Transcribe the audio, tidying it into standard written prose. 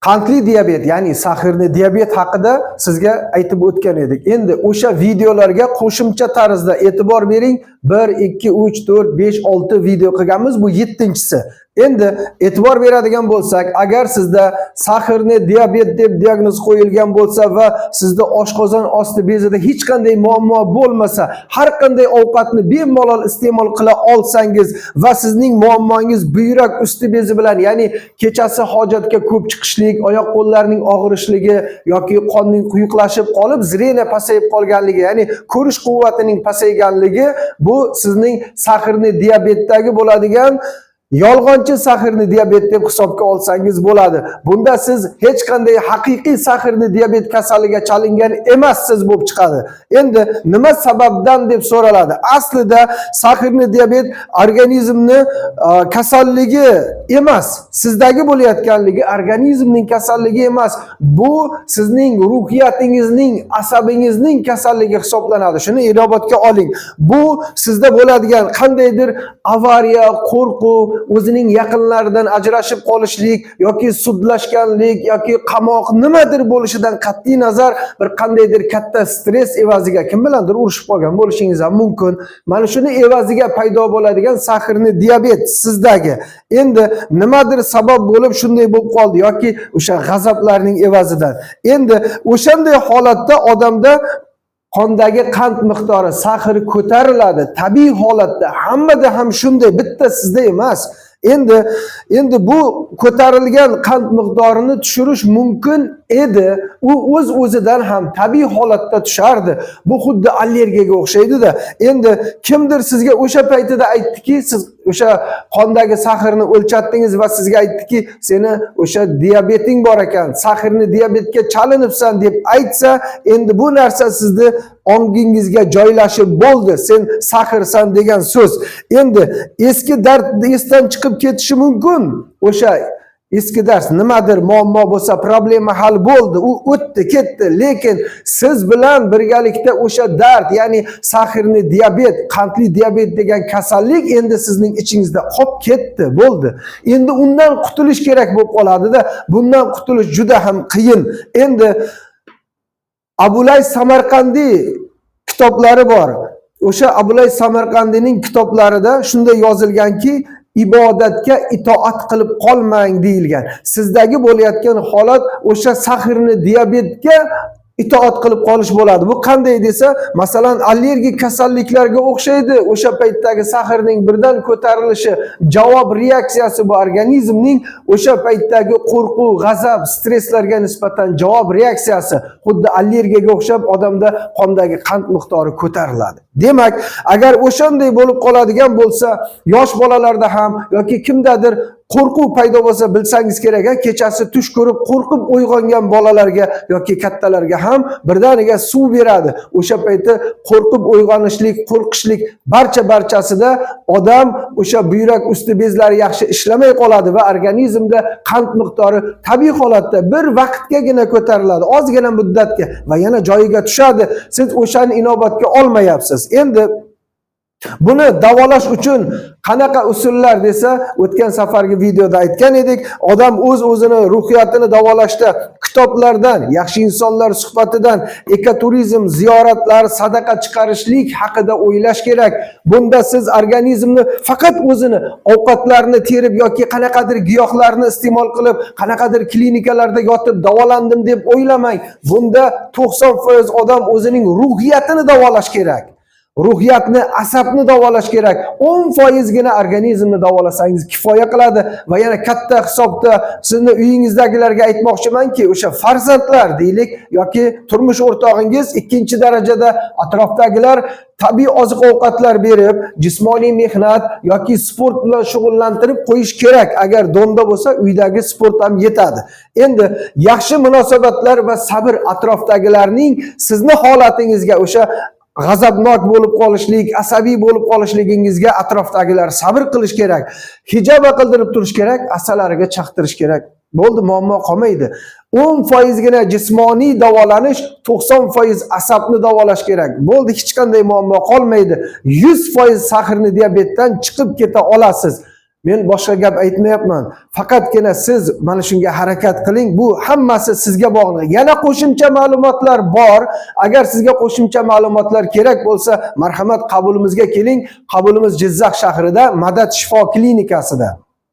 Qandli diabet, ya'ni сахарный diabet haqida sizga aytib o'tgan edik. Endi o'sha videolarga qo'shimcha tarzda e'tibor bering. 1, 2, 3, 4, 5, 6 video qilganmiz. Bu 7-inchisi. Endi e'tibor beradigan bo'lsak, agar sizda сахарный diabet deb diagnoz qo'yilgan bo'lsa va sizda oshqozon osti bezida hech qanday muammo bo'lmasa, har qanday ovqatni bemalol iste'mol qila olsangiz va sizning muammongiz buyrak usti bezi bilan, ya'ni kechasi hojatga ko'p chiqishlik, oyoq qo'llarning og'rishligi yoki qonning quyuqlashib qolib, зрение pasayib qolganligi, ya'ni ko'rish quvvatining pasayganligi, bu sizning сахарный diabetdagi bo'ladigan yolg'onchi сахарный diabet deb hisobga olsangiz bo'ladi. Bunda siz hech qanday haqiqiy сахарный diabet kasaliga chalingan emassiz bo'lib chiqadi. Endi nima sababdan deb so'raladi. Aslida сахарный diabet organizmni kasalligi emas, sizdagi bo'layotganligi organizmning kasalligi emas. Bu sizning ruhiyatingizning, asabingizning kasalligi hisoblanadi. Shuni inobatga oling. Bu sizda bo'ladigan qandaydir avariya, qo'rquv, o'zining yaqinlaridan ajrashib qolishlik yoki sudlashganlik yoki qamoq, nimadir bo'lishidan qat'iy nazar bir qandaydir katta stress evaziga kim bilandir urushib qolgan bo'lishingiz ham mumkin. Mana shuni evaziga paydo bo'ladigan сахарный diabet sizdagi. Endi nimadir sabab bo'lib shunday bo'lib qoldi yoki o'sha g'azablarning evazidan. Endi o'shanday holatda odamda qondagi qand miqdori, сахар ko'tariladi. Tabiiy holatda hammada ham shunday, bitta sizda emas. Endi bu ko'tarilgan qand miqdorini tushirish mumkin edi. U o'z o'zidan ham tabiiy holatda tushardi. Bu xuddi allergiyaga o'xshaydi-da. Endi kimdir sizga o'sha paytida aytdiki, siz o'sha qondagi сахар ni o'lchatdingiz va sizga aytdiki, seni o'sha diabeting bor ekan, сахарный diabetga chalinibsan deb aytsa, endi bu narsa sizni ongingizga joylashib bo'ldi. Sen сахар san degan so'z. Endi eski dard esdan chiqib ketishi mumkin. O'sha eski dars nimadir muammo bo'lsa, problema hal bo'ldi, u o'tdi, ketdi. Lekin siz bilan birgalikda o'sha dard, ya'ni сахарный diabet, qandli diabet degan kasallik endi sizning ichingizda qolib ketdi, bo'ldi. Endi undan qutulish kerak bo'lib qoladida. Bundan qutulish juda ham qiyin. Endi Abulay Samarqandiy kitoblari bor. O'sha Abulay Samarqandiyning kitoblarida shunday yozilganki, ibodatga itoat qilib qolmang deyilgan. Sizdagi bo'layotgan holat o'sha сахарный diabetga itoat qilib qolish bo'ladi. Bu qanday desa, masalan, allergik kasalliklarga o'xshaydi. O'sha paytdagi сахар ning birdan ko'tarilishi, javob reaksiyasi, bu organizmning o'sha paytdagi qo'rquv, g'azab, stresslarga nisbatan javob reaksiyasi, xuddi allergiyaga o'xshab odamda qondagi qand miqdori ko'tariladi. Demak, agar o'shanday bo'lib qoladigan bo'lsa, yosh bolalarda ham yoki kimdadir qo'rquv paydo bo'lsa, bilsangiz kerak, a, kechasi tush ko'rib qo'rqib uyg'ongan bolalarga yoki kattalarga ham birdaniga suv beradi. O'sha payti qo'rqib uyg'onishlik, qo'rqishlik barcha barchasida odam o'sha buyrak usti bezlari yaxshi ishlamay qoladi va organizmda qand miqdori tabiiy holatda bir vaqtgagina ko'tariladi, ozgina muddatga va yana joyiga tushadi. Siz o'shani inobatga olmayapsiz. Endi buni davolash uchun qanaqa usullar desa, o'tgan safargi videoda aytgan edik, odam o'z o'zini ruhiyatini davolashda kitoblardan, yaxshi insonlar suhbatidan, ekoturizm, ziyoratlar, sadaqa chiqarishlik haqida o'ylash kerak. Bunda siz organizmni faqat o'zini ovqatlarni terib yoki qanaqadir giyohlarni iste'mol qilib, qanaqadir klinikalarda yotib davolandim deb o'ylamang. Bunda 90% odam o'zining ruhiyatini davolash kerak. Ruhiyatni, asabni davolash kerak. 10 foizgina organizmni davolasangiz kifoya qiladi. Va yana katta hisobda sizni uyingizdagilarga aytmoqchimanki, o'sha farzandlar deylik yoki turmush o'rtog'ingiz, ikkinchi darajada atrofdagilar tabiiy oziq-ovqatlar berib, jismoniy mehnat yoki sport bilan shug'ullantirib qo'yish kerak. Agar дом da bo'lsa, uydagi sport ham yetadi. Endi yaxshi munosabatlar va sabr, atrofdagilarning sizni holatingizga, o'sha g'azabnok bo'lib qolishlik, asabiy bo'lib qolishligingizga atrofdagilar sabr qilish kerak. Hijaba qildirib turish kerak, asalariga chaqtirish kerak. Bo'ldi, muammo qolmaydi. 10 foizgina jismoniy davolanish, 90% asabni davolash kerak. Bo'ldi, hech qanday muammo qolmaydi. 100% сахарный diabetdan chiqib keta olasiz. Men boshqa gap aytmayapman. Faqatgina siz mana shunga harakat qiling. Bu hammasi sizga bog'liq. Yana qo'shimcha ma'lumotlar bor. Agar sizga qo'shimcha ma'lumotlar kerak bo'lsa, marhamat, qabulimizga keling. Qabulimiz Jizzax shahrida, Madad shifo klinikasida.